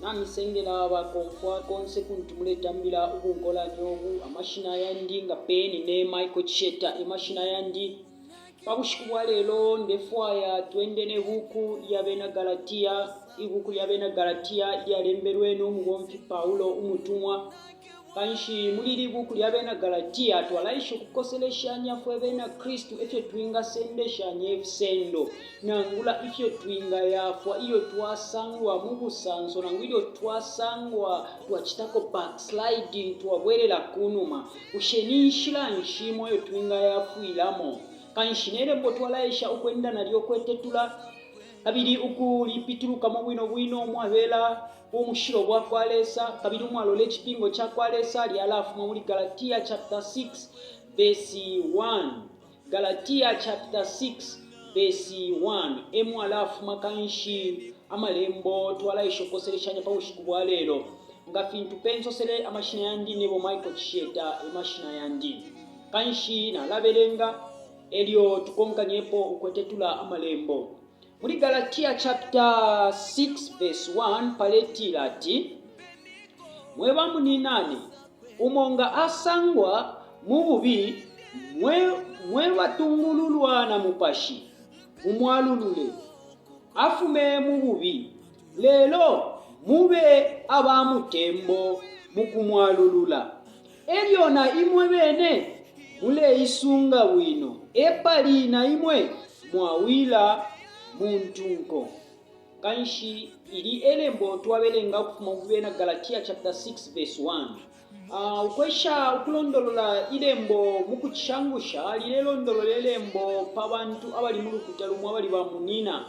Namisengela bakomfwa konse kuntu muletambila ubunkolanya ubu, amashina yandi nga pe nine Michael Chisheta e mashina yandi. Pa bushiku bwa lelo ndefwaya twende ne buku lya bena Galatia, ibuku lya bena Galatia ilyalembelwe no mubomfi Paulo umutumwa. Kanshi muli ili buuku lya Bena Galatia twalaisha ukukoseleshanya fwe bena Kristu ifyo twingasendeshanya ifisendo nangula ifyo twingayafwa ilyo twasangwa mu busanso nangu ilyo twasangwa twacitako backsliding, twabwelela ku numa. Bushe ni nshila nshi imo iyo twingayafwilamo? Kanshi ne lembo twalaesha ukwenda nalyo ukwetetula kabili ukulipitulukamo bwino bwino umwabela Bumushilo bwa kwa Lesa kabili umwalola icipingo ca kwa Lesa lyalafuma muli Galatia chapter 6 verse 1. Galatia chapter 6 verse 1 e mwalafuma kanshi amalembo twalaisha ukukoseleshanya pa bushiku bwa lelo. Nga fintu pe nsosele amashina yandi nebo Michael Chisheta e mashina yandi. Kanshi nalabelenga elyo tukonkanyepo ukwetetula amalembo. Muli Galatia chapter 6 verse 1 paletila ati, Mwe bamuninane, umo nga asangwa mu bubi, mwe, mwe batungululwa na Mupashi, mumwalulule, afume mu bubi, lelo mube aba mutembo mu kumwalulula. E lyo na imwe bene muleisunga bwino, epali na imwe mwawila mu ntunko. Kanshi ili e lembo twabelenga ukufuma mu Bena Galatia chapter 6 verse 1. Uh, ukwesha ukulondolola ilembo mu kucishangusha lilelondolola ilembo pa bantu abali mu lukuta lumo abali bamunina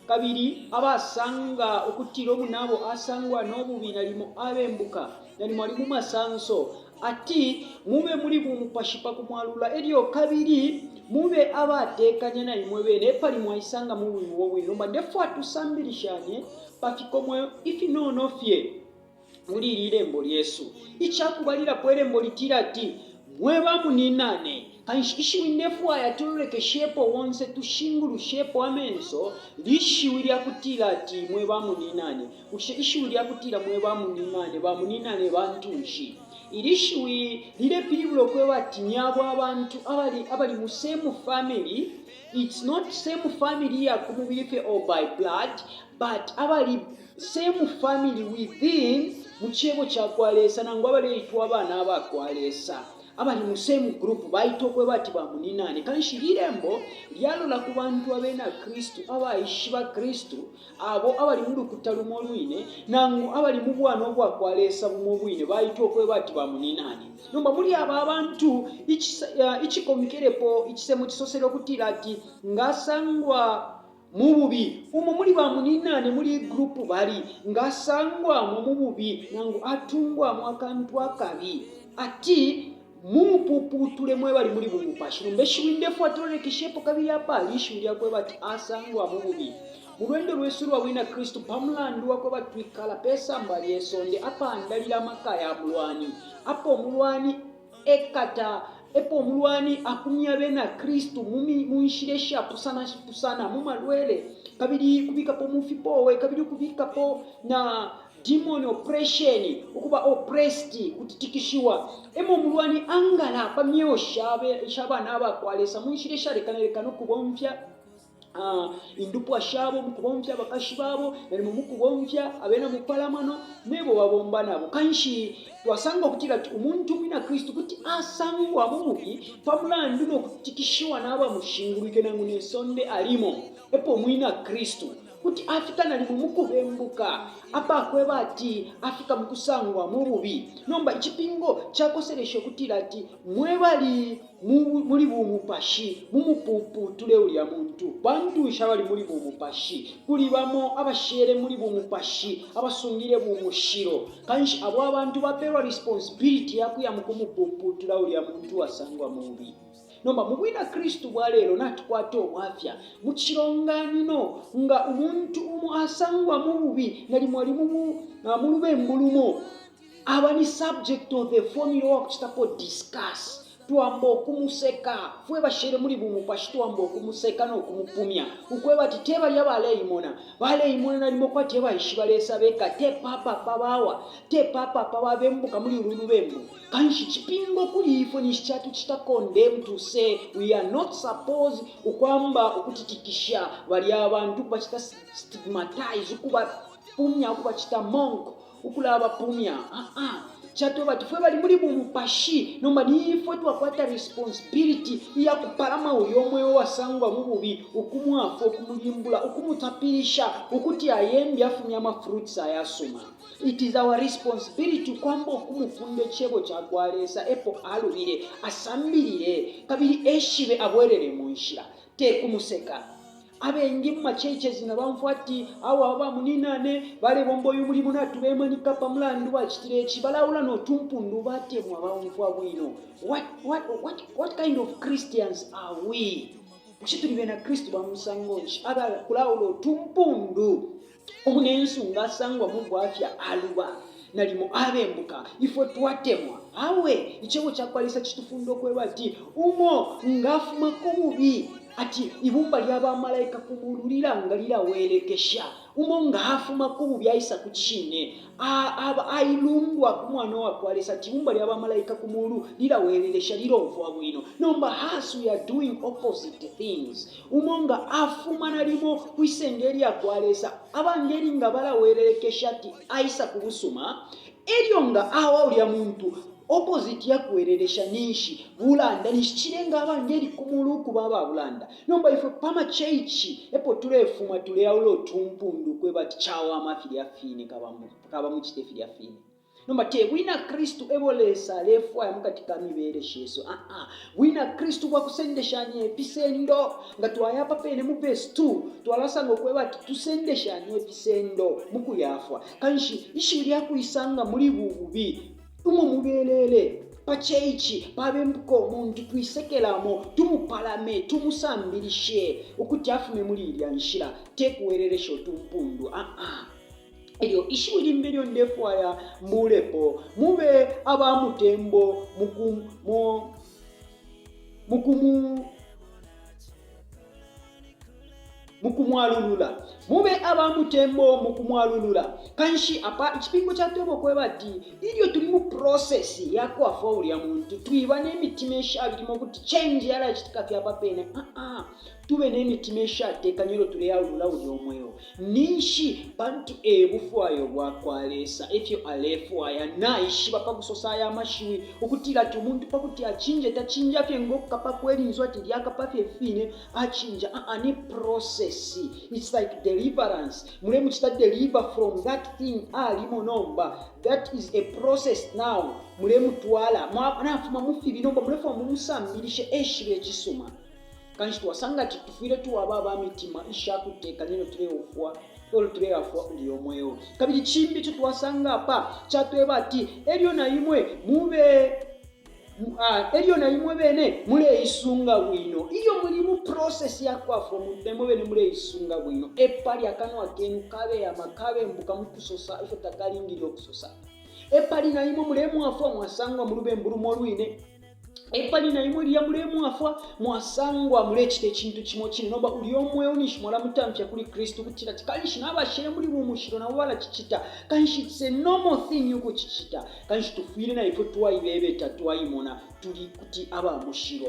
kabili abasanga ukutila umunabo asangwa no bubi nalimo abembuka nalimo ali mu masanso, ati, Mube muli bumupashi pa kumwalula, e lyo kabili mube abatekanya na imwe bene, epali mwaisanga mu bubi bubo bwine. Nomba ndefwaya tusambilishanye pa fikomo ifinono fye muli ili lembo lyesu. Ica kubalilapo ilembo litila ati, Mwe bamuninane. Kanshi ishiwi ndefwaya tulolekeshepo bonse tushingulushepo amenso lishiwi lya kutila ati mwe bamuninane. Bushe ishiwi lya kutila mwe bamuninane, bamuninane bantu nshi? Ili shiwi lilepilibula ukweba ati ni abo abantu abali abali mu same family, it's not same family iya ku mubili fye or by blood, but abali same family within mu cebo ca kwa Lesa nangu abaleitwa abana aba kwa Lesa. Abali mu same group baitwa ukweba ati bamuninane. Kanshi ili lembo lyalola ku bantu abena Kristu abaishiba Kristu, abo abali mu lukuta lumo lwine nangu abali mu bwana ubwa kwa Lesa bumo bwine baitwa ukweba ati bamuninane. Nomba muli aba abantu icikonkelepo icisemo cisosele ukutila ati ngasangwa mu bubi. Umo muli bamuninane muli iyi group bali nga asangwamo mu bubi nangu atungwamo akantu akabi, ati mumupuputule mwe bali muli bumupashi. Nomba ishiwi ndefwaya tulolekeshepo kabili apa lishiwi lya kweba ati asangwa mu bubi. Mu lwendo lwesu ulwa bwina Kristu pa mulandu wa kweba twikala pe samba lye sonde apaandalila amaka ya mulwani, apo umulwani ekata epo umulwani akumya abena Kristu mu, mu nshila ishapusana pusana, mu malwele, kabili kubikapo mu fipowe, kabili ukubikapo na demon oppression, ukuba oppressed, kutitikishiwa. Emo umulwani angala pa myeo sha bana aba kwa Lesa mu nshila ishalekanalekana ukubomfya Ah, indupwa shabo, mu kubomfya abakashi babo, nalimo mu kubomfya abena mupalamano nebo babomba nabo. Kanshi twasanga ukutila ati umuntu umwina Kristu kuti asangwa mu bubi pa mulandu no kutikishiwa nabamushingulwike nangu ne sonde alimo. Epo umwina Kristu kuti afika nalimo mu kubembuka apakweba ati afika mu kusangwa mu bubi. Nomba icipingo cakoselesha ukutila ati mwe bali Mu, muli bumupashi, mumupuputule ulya muntu. Bantu nshi abali muli bumupashi? Kuli bamo abashele muli bumupashi, abasungile bumushilo. Kanshi abo abantu bapelwa responsibility ya kuya mukumupuputula ulya muntu uwasangwa mu bubi. Nomba mu bwina Kristu bwa lelo natukwata ubwafya mu cilonganino nga umuntu umo asangwa mu bubi, nalimo ali mu, mu lubembu lumo, aba ni subject of the formula uwa kucitapo discuss. Twamba ukumuseka, fwe bashele muli bumupashi twamba ukumuseka no kumupumya, ukwebati te balya baleimona, baleimona nalimo kwati ebaishiba Lesa beka, te papa apa bawa, te papa apa babembuka muli ulu lubembu. Kanshi icipingo kuli ifwe ninshi catucita condemn to say we are not supposed ukwamba ukutitikisha balya abantu, ukubacita stigmatize, ukubapumya, ukubacita monk, ukulabapumya. Aa, catweba ati fwe bali muli bumupashi nomba ni ifwe twakwata responsibility iya kupalama ulya umweo wasangwa mu bubi, ukumwafwa, ukumulimbula, ukumutapilisha ukuti ayembe afumye ama fruits ayasuma. It is our responsibility ukwamba ukumufunda icebo ca kwa Lesa epo alubile, asambilile kabili eshibe abwelele mu nshila, te kumuseka. Abengi mu ma churches nga baumfwa ati awe aba bamuninane balebomba uyu mulimo natubemanika pa mulandu bacitile ici, balaula no tumpundu batemwa baumfwa bwino. What, what, what, what kind of Christians are we? Bushe tuli bena Kristu ba musango nshi abakulaula utumpundu? Umunensu nga asangwa mu bwafya aluba, nalimo abembuka, ifwe twatemwa. Awe, Icebo ca kwa Lesa citufunda ukweba ati, Umo nga afuma ku bubi, ati ibumba lya bamalaika ku mulu lilanga lilawelekesha. Umo nga afuma ku bubi aisa ku cine, aba ailundwa ku Mwana wa kwa Lesa, ati ibumba lya bamalaika ku mulu lilawelelesha, lilomfwa bwino. Nomba us we are doing opposite things. Umo nga afuma nalimo kwisenge ilya kwa Lesa, abangeli nga balawelelekesha ati aisa ku busuma, elyo nga awa ulya muntu, opposite ya kuwelelesha ninshi bulanda, ninshi cilenga abangeli ku mulu ukuba aba bulanda. Nomba ifwe pa ma church epo tulefuma tuleaula utumpundu ukweba ati cawama filya fine kaba mucite filya fine. Nomba te bwina Kristu ebo Lesa alefwaya mukati ka mibele shesu. Aa, bwina Kristu bwa kusendeshanya ifisendo. Nga twaya apa pene mu verse 2, twalasanga ukweba ati tusendeshanye ifisendo mu kuyafwa. Kanshi ishiwi lya kuisanga muli bububi umo mubelele pa church pabembuka umuntu, twisekelamo, tumupalame, tumusambilishe ukuti afume muli ilya nshila, te kuwelelesha utumpundu. Aa. Elyo ishiwi limbi ilyo ndefwaya mbulepo, mube aba mutembo muku, mu, mukumu, mukumwalulula. Mube aba mutembo mukumwalulula. Kanshi apa icipingo catweba ukweba ati ilyo tuli mu process ya kwafwa ulya muntu, twiba ne mitima ishabilima ukuti change yalacitika fye apa pene. Ah ah, tube ne mitima ishatekanya ilyo tulealula ulya umweo. Ninshi? Pantu e bufwayo bwa kwa Lesa, e fyo alefwaya. Naishiba pa kusosa aya mashiwi ukutila ati umuntu pa kuti acinje, tacinja fye ngo kukapa kwe linso ati lyakapa fye fine acinja. Aa, ni process. It's like deliverance. Mulemucita deliver from that thing alimo nomba. That is a process now. Mulemutwala. Nafuma mu fibi nomba mulefwaya mumusambilishe eshibe icisuma. Kanshi twasanga ati tufwile twaba aba mitima ishakutekanya ilyo tuleufwa ilyo tuleafwa ulya umweo. Kabili cimbi ico twasanga apa catweba ati elyo na imwe mube elyo na imwe bene muleisunga bwino. Ilyo muli mu process ya kwafwa umuntu, na imwe bene muleisunga bwino, epali akanwa kenu kabeyama kabembuka mu kusosa ifyo takalingile ukusosa. Epali na imwe mulemwafwa mwasangwa mu lubembu lumo lwine. Epali na imwe lilya mulemwafwa mwasangwa mulecita icintu cimo cine. Nomba ulya umweo ninshi mwalamutamfya kuli Kristu, ukutila ati kanshi nabashele muli bumushilo nabo balacicita, kanshi it's a normal thing ukucicita. Kanshi tufwile na ifwe twaibebeta twaimona tuli kuti aba mushilo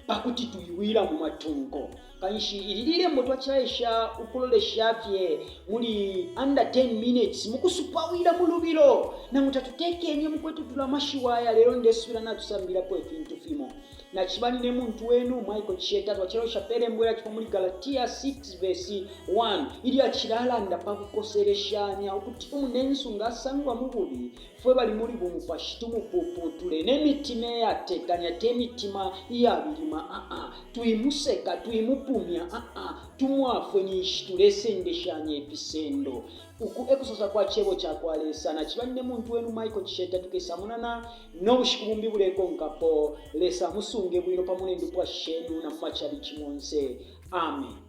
pakuti twiwila mu matunko. Kanshi ili lilembo twacilaesha ukulolesha fye muli under 10 minutes mukusupawila mu lubilo nangu tatutekenye mukwetutula amashiwi aya, lelo ndesubila natusambilapo ifintu fimo. Naciba nine muntu wenu Michael Cheta, twacilolesha pe lembo ilyacifuma muli Galatia 6 verse 1 ilyacilalanda pa kukoseleshanya ukuti umunensu nga asangwa mu bubi Fwe bali muli bumupashi tumupuputule ne mitima iyatekanya, te mitima iyabilima, aa, twimuseka, twimupumya, aa, tumwafwe ninshi tulesendeshanya ifisendo. Uku e kusosa kwa Cebo ca kwa Lesa. Naciba nine muntu wenu Michael Chisheta, tukesamonana no bushiku bumbi bulekonkapo. Lesa amusunge bwino pamo ne ndupwa shenu na mu macalici monse. Amen.